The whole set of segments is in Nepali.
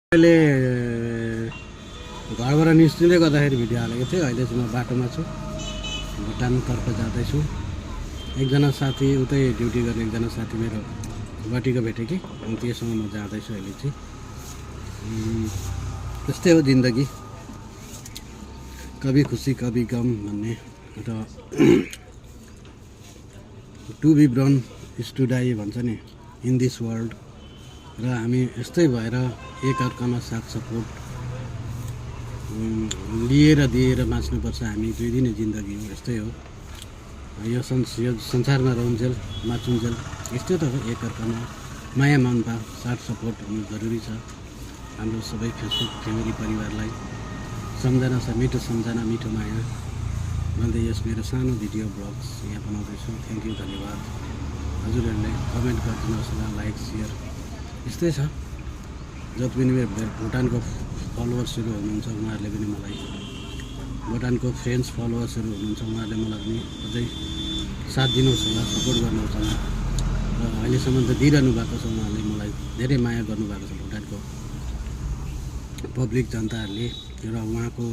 मैले घरबाट निस्किँदै गर्दाखेरि भिडियो हालेको थिएँ। अहिले चाहिँ म बाटोमा छु, भुटानतर्फ जाँदैछु। एकजना साथी उतै ड्युटी गर्ने एकजना साथी मेरो गुवाहाटीको भेटेँ कि, अनि त्योसँग म जाँदैछु अहिले चाहिँ। त्यस्तै हो जिन्दगी, कभी खुसी कभी गम भन्ने। र to be born is to die भन्छ नि इन दिस वर्ल्ड। र हामी यस्तै भएर एकअर्कामा साथ सपोर्ट लिएर दिएर बाँच्नुपर्छ। हामी दुई दिने जिन्दगी हो, यस्तै हो। यो संसारमा रहन्जेल बाँचुन्जेल यस्तै त हो। एकअर्कामा माया ममता साथ सपोर्ट हुनु जरुरी छ। हाम्रो सबै फेसबुक फ्यामिली परिवारलाई सम्झना छ, मिठो सम्झना मिठो माया भन्दै यस मेरो सानो भिडियो ब्लग्स यहाँ बनाउँदैछु। थ्याङ्क यू, धन्यवाद। हजुरहरूले कमेन्ट गरिदिनुहोस् होला, लाइक सेयर। यस्तै छ। जति पनि मेरो भुटानको फलोवर्सहरू हुनुहुन्छ उहाँहरूले पनि मलाई, भुटानको फ्रेन्ड्स फलोवर्सहरू हुनुहुन्छ उहाँहरूले मलाई पनि अझै साथ दिनुहोस् होला, सपोर्ट गर्नुहोस् होला। र अहिलेसम्म त दिइरहनु भएको छ, उहाँहरूले मलाई धेरै माया गर्नुभएको छ भुटानको पब्लिक जनताहरूले। र उहाँको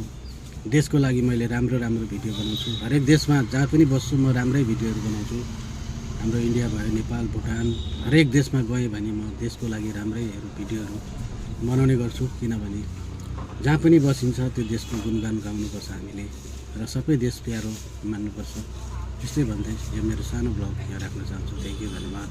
देशको लागि मैले राम्रो राम्रो भिडियो बनाउँछु। हरेक देशमा जहाँ पनि बस्छु म राम्रै भिडियोहरू बनाउँछु। हाम्रो इन्डिया भयो, नेपाल, भुटान, हरेक देशमा गएँ भने म देशको लागि राम्रैहरू भिडियोहरू बनाउने गर्छु। किनभने जहाँ पनि बसिन्छ त्यो देशको गुणगान गाउनुपर्छ हामीले, र सबै देश प्यारो मान्नुपर्छ। त्यस्तै भन्दै यो मेरो सानो ब्लग यहाँ राख्न चाहन्छु। थ्याङ्क यू, धन्यवाद।